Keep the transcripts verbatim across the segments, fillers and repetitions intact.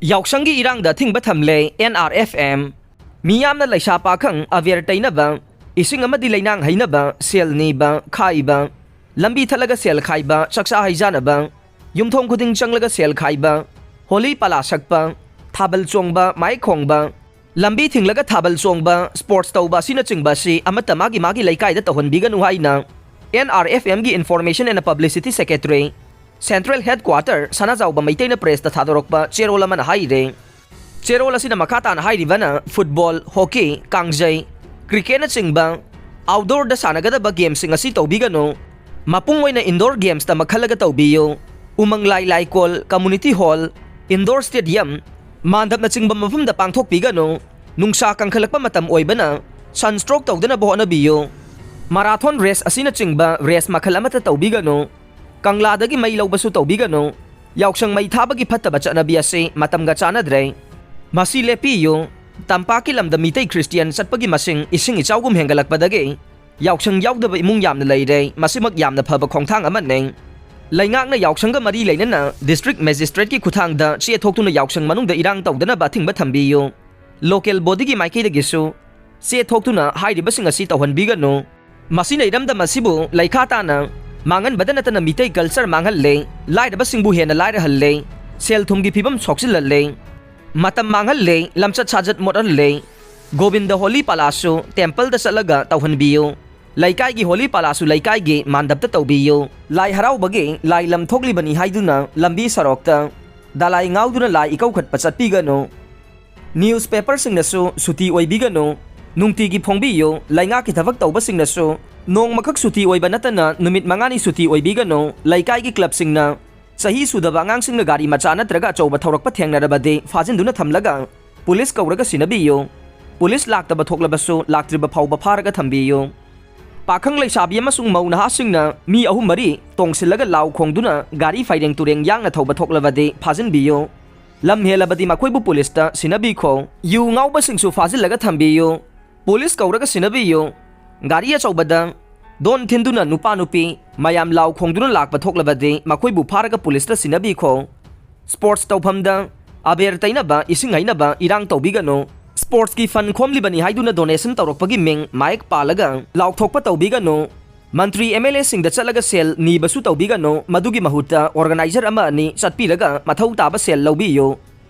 ꯌꯥꯎꯁꯪꯒꯤ ꯏꯔꯥꯡꯗ ꯑꯊꯤꯡꯕ ꯊꯝꯂꯦ ꯑꯦꯟ ꯑꯥꯔ ꯑꯦꯐ ꯑꯦꯝ꯫ ꯃꯤꯌꯥꯝꯅ ꯂꯩꯁꯥ ꯄꯥꯈꯪ ꯑꯕꯦꯔ ꯇꯩꯅꯕ, ꯏꯁꯤꯡ ꯑꯃꯗꯤ ꯂꯩꯅꯥꯡ ꯍꯩꯅꯕ, ꯁꯦꯜ ꯅꯤꯕ, ꯈꯥꯏꯕ, ꯂꯝꯕꯤ ꯊꯠꯂꯒ ꯁꯦꯜ ꯈꯥꯏꯕ, ꯆꯥꯛꯆꯥ ꯍꯩꯖꯥꯅꯕ, ꯌꯨꯝꯊꯣꯡ ꯈꯨꯗꯤꯡ ꯆꯪꯂꯒ ꯁꯦꯜ ꯈꯥꯏꯕ, ꯍꯣꯂꯤ ꯄꯥꯂꯥ ꯁꯛꯄ, ꯊꯥꯕꯜ ꯆꯣꯡꯕ, ꯃꯥꯏꯛ ꯈꯣꯡꯕ, ꯂꯝꯕꯤ ꯊꯤꯡꯂꯒ ꯊꯥꯕꯜ ꯆꯣꯡꯕ, ꯁ꯭ꯄꯣꯔꯠꯁ ꯇꯧꯕ ꯑꯁꯤꯅꯆꯤꯡꯕ ꯑꯁꯤ ꯑꯃꯠꯇ ꯃꯥꯒꯤ ꯃꯥꯒꯤ ꯂꯩꯀꯥꯏꯗ ꯇꯧꯍꯟꯕꯤꯒꯅꯨ ꯍꯥꯏꯅ ꯑꯦꯟ ꯑꯥꯔ ꯑꯦꯐ ꯑꯦꯝꯒꯤ information and publicity secretary, central headquarter, ꯁꯅꯥꯖꯥꯎꯕ ꯃꯩꯇꯩꯅ ꯄ꯭ꯔꯦꯁꯇ ꯊꯥꯗꯣꯔꯛꯄ ꯆꯦꯔꯣꯜ ꯑꯃꯅ ꯍꯥꯏꯔꯤ꯫ ꯆꯦꯔꯣꯜ ꯑꯁꯤꯅ ꯃꯈꯥ ꯇꯥꯅ ꯍꯥꯏꯔꯤꯕꯅ, ꯐꯨꯠꯕꯣꯜ, ꯍꯣꯀꯤ, ꯀꯥꯡꯖꯩ, ꯀ꯭ꯔꯤꯀꯦꯠꯅꯆꯤꯡꯕ ꯑꯥꯎꯠꯗꯣꯔꯗ ꯁꯥꯟꯅꯒꯗꯕ ꯒꯦꯝꯁꯤꯡ ꯑꯁꯤ ꯇꯧꯕꯤꯒꯅꯨ꯫ ꯃꯄꯨꯡ ꯑꯣꯏꯅ ꯏꯟꯗꯣꯔ ꯒꯦꯝꯁꯇ ꯃꯈꯜꯂꯒ ꯇꯧꯕꯤꯌꯨ꯫ ꯎꯃꯪ ꯂꯥꯏ ꯂꯥꯏꯀꯣꯜ, ꯀꯝꯃꯨꯅꯤꯇꯤ ꯍꯣꯜ, ꯏꯟꯗꯣꯔ ꯁ꯭ꯇꯦꯗꯤꯌꯝ, ꯃꯥꯟꯗꯞꯅꯆꯤꯡꯕ ꯃꯐꯝꯗ ꯄꯥꯡꯊꯣꯛꯄꯤꯒꯅꯨ꯫ ꯅꯨꯡꯁꯥ ꯀꯟꯈꯠꯂꯛꯄ ꯃꯇꯝ ꯑꯣꯏꯕꯅ ꯁꯟꯁ꯭ꯇ꯭ꯔꯣꯛ ꯇꯧꯗꯅꯕ ꯍꯣꯠꯅꯕꯤꯌꯨ꯫ ꯃꯥꯔꯥꯊꯣꯟ ꯔꯦꯁ ꯑꯁꯤꯅꯆꯤꯡꯕ ꯔꯦꯁ ꯃꯈꯜ ꯑꯃꯠꯇ ꯇꯧꯕꯤꯒꯅꯨ꯫ ꯀꯪꯂꯥꯗꯒꯤ ꯃꯩ ꯂꯧꯕꯁꯨ ꯇꯧꯕꯤꯒꯅꯨ꯫ ꯌꯥꯎꯁꯪ ꯃꯩ ꯊꯥꯕꯒꯤ ꯐꯠꯇꯕ ꯆꯠꯅꯕꯤ ꯑꯁꯤ ꯃꯇꯝꯒ ꯆꯥꯟꯅꯗ꯭ꯔꯦ꯫ ꯃꯁꯤ ꯂꯦꯞꯄꯤꯌꯨ꯫ ꯇꯝꯄꯥꯛꯀꯤ ꯂꯝꯗ ꯃꯤꯇꯩ ꯈ꯭ꯔꯤꯁꯇꯤꯌꯥꯟ ꯆꯠꯄꯒꯤ ꯃꯁꯤꯡ ꯏꯁꯤꯡ ꯏꯆꯥꯎꯒꯨꯝ ꯍꯦꯟꯒꯠꯂꯛꯄꯗꯒꯤ ꯌꯥꯎꯁꯪ ꯌꯥꯎꯗꯕ ꯏꯃꯨꯡ ꯌꯥꯝꯅ ꯂꯩꯔꯦ꯫ ꯃꯁꯤꯃꯛ ꯌꯥꯝꯅ ꯐꯕ ꯈꯣꯡꯊꯥꯡ ꯑꯃꯅꯤ꯫ ꯂꯩꯉꯥꯛꯅ ꯌꯥꯎꯁꯪꯒ ꯃꯔꯤ ꯂꯩꯅꯅ ꯗꯤꯁꯇ꯭ꯔꯤꯛ ꯃꯦꯖꯤꯁꯇ꯭ꯔꯦꯠꯀꯤ ꯈꯨꯠꯊꯥꯡꯗ ꯆꯦ ꯊꯣꯛꯇꯨꯅ ꯌꯥꯎꯁꯪ ꯃꯅꯨꯡꯗ ꯏꯔꯥꯡ ꯇꯧꯗꯅꯕ ꯑꯊꯤꯡꯕ ꯊꯝꯕꯤꯌꯨ꯫ ꯂꯣꯀꯦꯜ ꯕꯣꯗꯤꯒꯤ ꯃꯥꯏꯀꯩꯗꯒꯤꯁꯨ ꯆꯦ ꯊꯣꯛꯇꯨꯅ ꯍꯥꯏꯔꯤꯕꯁꯤꯡ ꯑꯁꯤ ꯇꯧꯍꯟꯕꯤꯒꯅꯨ꯫ ꯃꯁꯤꯅ ꯏꯔꯝꯗꯝ ꯑꯁꯤꯕꯨ ꯂꯩꯈꯥ ꯇꯥꯅ ꯃꯥꯡꯍꯟꯕꯗ ꯅꯠꯇꯅ ꯃꯤꯇꯩ ꯀꯜꯆꯔ ꯃꯥꯡꯍꯜꯂꯦ, ꯂꯥꯏꯔꯕꯁꯤꯡꯕꯨ ꯍꯦꯟꯅ ꯂꯥꯏꯔꯍꯜꯂꯦ, ꯁꯦꯜ ꯊꯨꯝꯒꯤ ꯐꯤꯕꯝ ꯁꯣꯛꯆꯤꯜꯍꯜꯂꯦ, ꯃꯇꯝ ꯃꯥꯡꯍꯜꯂꯦ, ꯂꯝꯆꯠ ꯁꯥꯖꯠ ꯃꯣꯠꯍꯜꯂꯦ꯫ ꯒꯣꯕꯤꯟꯗ ꯍꯣꯂꯤ ꯄꯥꯂꯥꯁꯨ ꯇꯦꯝꯄꯜꯗ ꯆꯠꯂꯒ ꯇꯧꯍꯟꯕꯤꯌꯨ꯫ ꯂꯩꯀꯥꯏꯒꯤ ꯍꯣꯂꯤ ꯄꯥꯂꯥꯁꯨ ꯂꯩꯀꯥꯏꯒꯤ ꯃꯥꯟꯗꯞꯇ ꯇꯧꯕꯤꯌꯨ꯫ ꯂꯥꯏ ꯍꯔꯥꯎꯕꯒꯤ ꯂꯥꯏ ꯂꯝ ꯊꯣꯛꯂꯤꯕꯅꯤ ꯍꯥꯏꯗꯨꯅ ꯂꯝꯕꯤ ꯁꯣꯔꯣꯛꯇ ꯗꯂꯥꯏ ꯉꯥꯎꯗꯨꯅ ꯂꯥꯏ ꯏꯀꯧꯈꯠꯄ ꯆꯠꯄꯤꯒꯅꯨ꯫ ꯅ꯭ꯌꯨꯁꯄꯦꯄꯔꯁꯤꯡꯅꯁꯨ ꯁꯨꯇꯤ ꯑꯣꯏꯕꯤꯒꯅꯨ꯫ ꯅꯨꯡꯇꯤꯒꯤ ꯐꯣꯡꯕꯤꯌꯨ꯫ ꯂꯩꯉꯥꯛꯀꯤ ꯊꯕꯛ ꯇꯧꯕꯁꯤꯡꯅꯁꯨ ꯅꯣꯡꯃꯈꯛ ꯁꯨꯇꯤ ꯑꯣꯏꯕ ꯅꯠꯇꯅ ꯅꯨꯃꯤꯠ ꯃꯉꯥꯅꯤ ꯁꯨꯇꯤ ꯑꯣꯏꯕꯤꯒꯅꯨ꯫ ꯂꯩꯀꯥꯏꯒꯤ ꯀ꯭ꯂꯕꯁꯤꯡꯅ ꯆꯍꯤ ꯁꯨꯗꯕ ꯑꯉꯥꯡꯁꯤꯡꯅ ꯒꯥꯔꯤ ꯃꯆꯥ ꯅꯠꯇ꯭ꯔꯒ ꯑꯆꯧꯕ ꯊꯧꯔꯛꯄ ꯊꯦꯡꯅꯔꯕꯗꯤ ꯐꯥꯖꯤꯟꯗꯨꯅ ꯊꯝꯂꯒ ꯄꯨꯂꯤꯁ ꯀꯧꯔꯒ ꯁꯤꯟꯅꯕꯤꯌꯨ꯫ ꯄꯨꯂꯤꯁ ꯂꯥꯛꯇꯕ ꯊꯣꯛꯂꯕꯁꯨ ꯂꯥꯛꯇ꯭ꯔꯤꯕ ꯐꯥꯎꯕ ꯐꯥꯔꯒ ꯊꯝꯕꯤꯌꯨ꯫ ꯄꯥꯈꯪ ꯂꯩꯁꯥꯕꯤ ꯑꯃꯁꯨꯡ ꯃꯧ ꯅꯍꯥꯁꯤꯡꯅ ꯃꯤ ꯑꯍꯨꯝ ꯃꯔꯤ ꯇꯣꯡꯁꯤꯜꯂꯒ ꯂꯥꯎ ꯈꯣꯡꯗꯨꯅ ꯒꯥꯔꯤ ꯐꯩꯔꯦꯡ ꯇꯨꯔꯦꯡ ꯌꯥꯡꯅ ꯊꯧꯕ ꯊꯣꯛꯂꯕꯗꯤ ꯐꯥꯖꯤꯟꯕꯤꯌꯨ꯫ ꯂꯝ ꯍꯦꯜꯂꯕꯗꯤ ꯃꯈꯣꯏꯕꯨ ꯄꯨꯂꯤꯁꯇ ꯁꯤꯟꯅꯕꯤꯈꯣ꯫ ꯌꯨ ꯉꯥꯎꯕꯁꯤꯡꯁꯨ ꯐꯥꯖꯤꯜꯂꯒ ꯊꯝꯕꯤꯌꯨ꯫ ꯄꯨꯂꯤꯁ ꯀꯧꯔꯒ ꯁꯤꯟꯅꯕꯤꯌꯨ꯫ ꯒꯥꯔꯤ ꯑꯆꯧꯕꯗ ꯗꯣꯟ ꯊꯤꯟꯗꯨꯅ ꯅꯨꯄꯥ ꯅꯨꯄꯤ ꯃꯌꯥꯝ ꯂꯥꯎ ꯈꯣꯡꯗꯨꯅ ꯂꯥꯛꯄ ꯊꯣꯛꯂꯕꯗꯤ ꯃꯈꯣꯏꯕꯨ ꯐꯥꯔꯒ ꯄꯨꯂꯤꯁꯇ ꯁꯤꯟꯅꯕꯤꯈꯣ꯫ ꯁ꯭ꯄꯣꯔꯠꯁ ꯇꯧꯐꯝꯗ ꯑꯕꯦꯔ ꯇꯩꯅꯕ, ꯏꯁꯤꯡ ꯍꯩꯅꯕ ꯏꯔꯥꯡ ꯇꯧꯕꯤꯒꯅꯨ꯫ ꯁ꯭ꯄꯣꯔꯠꯁꯀꯤ ꯐꯟ ꯈꯣꯝꯂꯤꯕꯅꯤ ꯍꯥꯏꯗꯨꯅ ꯗꯣꯅꯦꯁꯟ ꯇꯧꯔꯛꯄꯒꯤ ꯃꯤꯡ ꯃꯥꯏꯛ ꯄꯥꯜꯂꯒ ꯂꯥꯎꯊꯣꯛꯄ ꯇꯧꯕꯤꯒꯅꯨ꯫ ꯃꯟꯇ꯭ꯔꯤ, ꯑꯦꯝ ꯑꯦꯜ ꯑꯦꯁꯤꯡꯗ ꯆꯠꯂꯒ ꯁꯦꯜ ꯅꯤꯕꯁꯨ ꯇꯧꯕꯤꯒꯅꯨ꯫ ꯃꯗꯨꯒꯤ ꯃꯍꯨꯠꯇ ꯑꯣꯔꯒꯅꯥꯏꯖꯔ ꯑꯃ ꯑꯅꯤ ꯆꯠꯄꯤꯔꯒ ꯃꯊꯧ ꯇꯥꯕ ꯁꯦꯜ ꯂꯧꯕꯤꯌꯨ꯫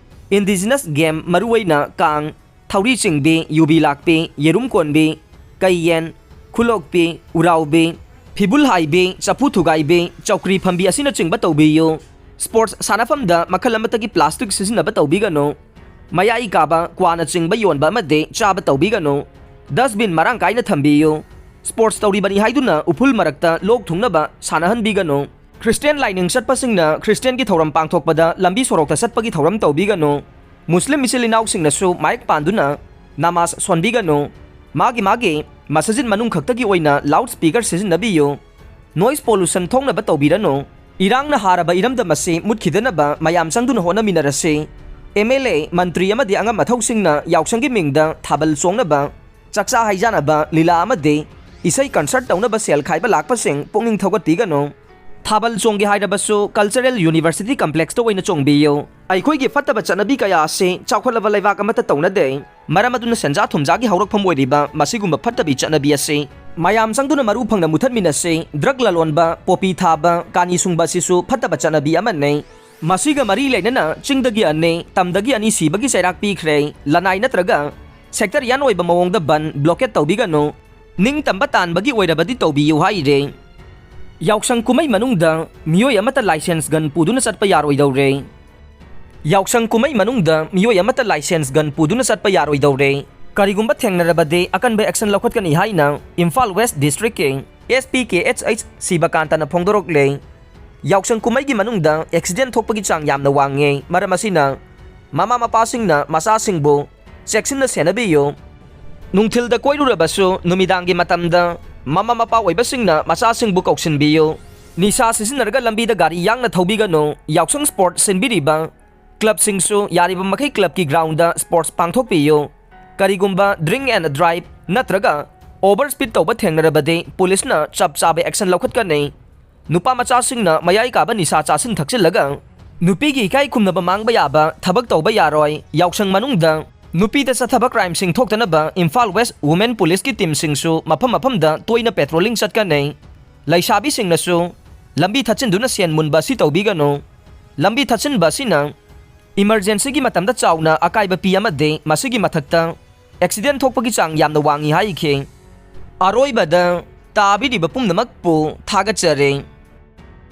ꯏꯟꯗꯤꯖꯤꯅꯁ ꯒꯦꯝ, ꯃꯔꯨꯑꯣꯏꯅ ꯀꯥꯡ, ꯊꯧꯔꯤ ꯆꯤꯡꯕꯤ, ꯌꯨꯕꯤ ꯂꯥꯛꯄꯤ, ꯌꯦꯔꯨꯝ ꯀꯣꯟꯕꯤ, ꯀꯩꯌꯦꯟ, ꯈꯨꯂꯣꯛꯄꯤ, ꯎꯔꯥꯎꯕꯤ, ꯐꯤꯕꯨꯜ ꯍꯥꯏꯕꯤ, ꯆꯐꯨ ꯊꯨꯒꯥꯏꯕꯤ, ꯆꯧꯀ꯭ꯔꯤ ꯐꯝꯕꯤ ꯑꯁꯤꯅꯆꯤꯡꯕ ꯇꯧꯕꯤꯌꯨ꯫ ꯁ꯭ꯄꯣꯔꯠꯁ ꯁꯥꯟꯅꯐꯝꯗ ꯃꯈꯜ ꯑꯃꯠꯇꯒꯤ ꯄ꯭ꯂꯥꯁꯇꯤꯛ ꯁꯤꯖꯤꯟꯅꯕ ꯇꯧꯕꯤꯒꯅꯨ꯫ ꯃꯌꯥꯏ ꯀꯥꯕ ꯀ꯭ꯋꯥꯅꯆꯤꯡꯕ ꯌꯣꯟꯕ ꯑꯃꯗꯤ ꯆꯥꯕ ꯇꯧꯕꯤꯒꯅꯨ꯫ ꯗꯁꯕꯤꯟ ꯃꯔꯥꯡ ꯀꯥꯏꯅ ꯊꯝꯕꯤꯌꯨ꯫ ꯁ꯭ꯄꯣꯔꯠꯁ ꯇꯧꯔꯤꯕꯅꯤ ꯍꯥꯏꯗꯨꯅ ꯎꯐꯨꯜ ꯃꯔꯛꯇ ꯂꯣꯛ ꯊꯨꯡꯅꯕ ꯁꯥꯟꯅꯍꯟꯕꯤꯒꯅꯨ꯫ ꯈ꯭ꯔꯤꯁꯇꯤꯌꯥꯟ ꯂꯥꯏꯅꯤꯡ ꯆꯠꯄꯁꯤꯡꯅ ꯈ꯭ꯔꯤꯁꯇꯤꯌꯥꯟꯒꯤ ꯊꯧꯔꯝ ꯄꯥꯡꯊꯣꯛꯄꯗ ꯂꯝꯕꯤ ꯁꯣꯔꯣꯛꯇ ꯆꯠꯄꯒꯤ ꯊꯧꯔꯝ ꯇꯧꯕꯤꯒꯅꯨ꯫ ꯃꯨꯁꯂꯤꯝ ꯏꯆꯤꯜ ꯏꯅꯥꯎꯁꯤꯡꯅꯁꯨ ꯃꯥꯏꯛ ꯄꯥꯟꯗꯨꯅ ꯅꯃꯥꯖ ꯁꯣꯟꯕꯤꯒꯅꯨ꯫ ꯃꯥꯒꯤ ꯃꯥꯒꯤ ꯃꯁꯖꯤꯗ ꯃꯅꯨꯡ ꯈꯛꯇꯒꯤ ꯑꯣꯏꯅ ꯂꯥꯎꯗ ꯁ꯭ꯄꯤꯀꯔ ꯁꯤꯖꯤꯟꯅꯕꯤꯌꯨ꯫ ꯅꯣꯏꯁ ꯄꯣꯂꯨꯁꯟ ꯊꯣꯛꯅꯕ ꯇꯧꯕꯤꯔꯅꯨ꯫ ꯏꯔꯥꯡꯅ ꯍꯥꯔꯕ ꯏꯔꯝꯗꯝ ꯑꯁꯤ ꯃꯨꯠꯈꯤꯗꯅꯕ ꯃꯌꯥꯝ ꯆꯪꯗꯨꯅ ꯍꯣꯠꯅꯃꯤꯟꯅꯔꯁꯤ꯫ ꯑꯦꯝ ꯑꯦꯜ ꯑꯦ, ꯃꯟꯇ꯭ꯔꯤ ꯑꯃꯗꯤ ꯑꯉꯝ ꯑꯊꯧꯁꯤꯡꯅ ꯌꯥꯎꯁꯪꯒꯤ ꯃꯤꯡꯗ ꯊꯥꯕꯜ ꯆꯣꯡꯅꯕ, ꯆꯥꯛꯆꯥ ꯍꯩꯖꯥꯅꯕ, ꯂꯤꯂꯥ ꯑꯃꯗꯤ ꯏꯁꯩ ꯀꯟꯁꯔꯠ ꯇꯧꯅꯕ ꯁꯦꯜ ꯈꯥꯏꯕ ꯂꯥꯛꯄꯁꯤꯡ ꯄꯨꯛꯅꯤꯡ ꯊꯧꯒꯠꯄꯤꯒꯅꯨ꯫ ꯊꯥꯕꯜ ꯆꯣꯡꯒꯦ ꯍꯥꯏꯔꯕꯁꯨ ꯀꯜꯆꯔꯦꯜ ꯌꯨꯅꯤꯚꯔꯁꯤꯇꯤ ꯀꯝꯄ꯭ꯂꯦꯛꯁꯇ ꯑꯣꯏꯅ ꯆꯣꯡꯕꯤꯌꯨ꯫ ꯑꯩꯈꯣꯏꯒꯤ ꯐꯠꯇꯕ ꯆꯠꯅꯕꯤ ꯀꯌꯥ ꯑꯁꯤ ꯆꯥꯎꯈꯠꯂꯕ ꯂꯩꯕꯥꯛ ꯑꯃꯠꯇ ꯇꯧꯅꯗꯦ꯫ ꯃꯔꯝ ꯑꯗꯨꯅ ꯁꯦꯟꯖꯥ ꯊꯨꯝꯖꯥꯒꯤ ꯍꯧꯔꯛꯐꯝ ꯑꯣꯏꯔꯤꯕ ꯃꯁꯤꯒꯨꯝꯕ ꯐꯠꯇꯕꯤ ꯆꯠꯅꯕꯤ ꯑꯁꯤ ꯃꯌꯥꯝ ꯆꯪꯗꯨꯅ ꯃꯔꯨ ꯐꯪꯅ ꯃꯨꯊꯠꯃꯤꯟꯅꯁꯤ꯫ ꯗ꯭ꯔꯒ ꯂꯂꯣꯟꯕ, ꯄꯣꯄꯤ ꯊꯥꯕ, ꯀꯥꯅꯤ ꯁꯨꯡꯕ ꯑꯁꯤꯁꯨ ꯐꯠꯇꯕ ꯆꯠꯅꯕꯤ ꯑꯃꯅꯤ꯫ ꯃꯁꯤꯒ ꯃꯔꯤ ꯂꯩꯅꯅ ꯆꯤꯡꯗꯒꯤ ꯑꯅꯤ, ꯇꯝꯗꯒꯤ ꯑꯅꯤ ꯁꯤꯕꯒꯤ ꯆꯩꯔꯥꯛ ꯄꯤꯈ꯭ꯔꯦ꯫ ꯂꯅꯥꯏ ꯅꯠꯇ꯭ꯔꯒ ꯁꯦꯛꯇꯔꯤꯌꯥꯟ ꯑꯣꯏꯕ ꯃꯑꯣꯡꯗ ꯕꯟ, ꯕ꯭ꯂꯣꯀꯦꯠ ꯇꯧꯕꯤꯒꯅꯨ꯫ ꯅꯤꯡꯇꯝꯕ ꯇꯥꯟꯕꯒꯤ ꯑꯣꯏꯔꯕꯗꯤ ꯇꯧꯕꯤꯌꯨ ꯍꯥꯏꯔꯦ꯫ ꯌꯥꯎꯁꯪ ꯀꯨꯝꯍꯩ ꯃꯅꯨꯡꯗ ꯃꯤꯑꯣꯏ ꯑꯃꯠꯇ ꯂꯥꯏꯁꯦꯟꯁ ꯒꯟ ꯄꯨꯗꯨꯅ ꯆꯠꯄ ꯌꯥꯔꯣꯏꯗꯧꯔꯦ꯫ ꯌꯥꯎꯁꯪ ꯀꯨꯝꯍꯩ ꯃꯅꯨꯡꯗ ꯃꯤꯑꯣꯏ ꯑꯃꯠꯇ ꯂꯥꯏꯁꯦꯟꯁ ꯒꯟ ꯄꯨꯗꯨꯅ ꯆꯠꯄ ꯌꯥꯔꯣꯏꯗꯧꯔꯦ꯫ ꯀꯔꯤꯒꯨꯝꯕ ꯊꯦꯡꯅꯔꯕꯗꯤ ꯑꯀꯟꯕ ꯑꯦꯛꯁꯟ ꯂꯧꯈꯠꯀꯅꯤ ꯍꯥꯏꯅ ꯏꯝꯐꯥꯜ ꯋꯦꯁ ꯗꯤꯁꯇ꯭ꯔꯤꯛꯀꯤ S P K H H ꯁꯤꯕꯀꯥꯟꯇꯅ ꯐꯣꯡꯗꯣꯔꯛꯂꯦ꯫ ꯌꯥꯎꯁꯪ ꯀꯨꯝꯍꯩꯒꯤ ꯃꯅꯨꯡꯗ ꯑꯦꯛꯁꯤꯗꯦꯟ ꯊꯣꯛꯄꯒꯤ ꯆꯥꯡ ꯌꯥꯝꯅ ꯋꯥꯡꯉꯦ꯫ ꯃꯔꯝ ꯑꯁꯤꯅ ꯃꯃꯥ ꯃꯄꯥꯁꯤꯡꯅ ꯃꯆꯥꯁꯤꯡꯕꯨ ꯆꯦꯛꯁꯤꯟꯅ ꯁꯦꯟꯅꯕꯤꯌꯨ꯫ ꯅꯨꯡꯊꯤꯜꯗ ꯀꯣꯏꯔꯨꯔꯕꯁꯨ ꯅꯨꯃꯤꯗꯥꯡꯒꯤ ꯃꯇꯝꯗ ꯃꯃꯥ ꯃꯄꯥ ꯑꯣꯏꯕꯁꯤꯡꯅ ꯃꯆꯥꯁꯤꯡꯕꯨ ꯀꯧꯁꯤꯟꯕꯤꯌꯨ꯫ ꯅꯤꯁꯥ ꯁꯤꯖꯤꯟꯅꯔꯒ ꯂꯝꯕꯤꯗ ꯒꯥꯔꯤ ꯌꯥꯡꯅ ꯊꯧꯕꯤꯒꯅꯨ꯫ ꯌꯥꯎꯁꯪ ꯁ꯭ꯄꯣꯔꯠꯁ ꯁꯤꯟꯕꯤꯔꯤꯕ ꯀ꯭ꯂꯕꯁꯤꯡꯁꯨ ꯌꯥꯔꯤꯕ ꯃꯈꯩ ꯀ꯭ꯂꯕꯀꯤ ꯒ꯭ꯔꯥꯎꯟꯗ ꯁ꯭ꯄꯣꯔꯠꯁ ꯄꯥꯡꯊꯣꯛꯄꯤꯌꯨ꯫ ꯀꯔꯤꯒꯨꯝꯕ ꯗ꯭ꯔꯤꯡ ꯑꯦꯟ ꯗ꯭ꯔꯥꯏꯚ ꯅꯠꯇ꯭ꯔꯒ ꯑꯣꯚꯔ ꯁ꯭ꯄꯤꯗ ꯇꯧꯕ ꯊꯦꯡꯅꯔꯕꯗꯤ ꯄꯨꯂꯤꯁꯅ ꯆꯞ ꯆꯥꯕ ꯑꯦꯛꯁꯟ ꯂꯧꯈꯠꯀꯅꯤ꯫ ꯅꯨꯄꯥ ꯃꯆꯥꯁꯤꯡꯅ ꯃꯌꯥꯏ ꯀꯥꯕ ꯅꯤꯁꯥ ꯆꯥꯁꯤꯟ ꯊꯛꯆꯤꯜꯂꯒ ꯅꯨꯄꯤꯒꯤ ꯏꯀꯥꯏ ꯈꯨꯝꯅꯕ ꯃꯥꯡꯕ ꯌꯥꯕ ꯊꯕꯛ ꯇꯧꯕ ꯌꯥꯔꯣꯏ꯫ ꯌꯥꯎꯁꯪ ꯃꯅꯨꯡꯗ ꯅꯨꯄꯤꯗ ꯆꯠꯊꯕ crimeꯁꯤꯡ ꯊꯣꯛꯇꯅꯕ ꯏꯝꯐꯥꯜ West Women Policeꯀꯤ teamꯁꯤꯡꯁꯨ ꯃꯐꯝ ꯃꯐꯝꯗ ꯇꯣꯏꯅ patrolling ꯆꯠꯀꯅꯤ꯫ ꯂꯩꯁꯥꯕꯤꯁꯤꯡꯅꯁꯨ ꯂꯝꯕꯤ ꯊꯠꯆꯤꯟꯗꯨꯅ ꯁꯦꯟ ꯃꯨꯟꯕ ꯑꯁꯤ ꯇꯧꯕꯤꯒꯅꯨ꯫ ꯂꯝꯕꯤ ꯊꯠꯆꯤꯟꯕ ꯑꯁꯤꯅ emergencyꯒꯤ ꯃꯇꯝꯗ ꯆꯥꯎꯅ ꯑꯀꯥꯏꯕ ꯄꯤ ꯑꯃꯗꯤ ꯃꯁꯤꯒꯤ ꯃꯊꯛꯇ accident ꯊꯣꯛꯄꯒꯤ ꯆꯥꯡ ꯌꯥꯝꯅ ꯋꯥꯡꯏ ꯍꯥꯏꯈꯤ꯫ ꯑꯔꯣꯏꯕꯗ ꯇꯥꯕꯤꯔꯤꯕ ꯄꯨꯝꯅꯃꯛꯄꯨ ꯊꯥꯒꯠꯆꯔꯤ꯫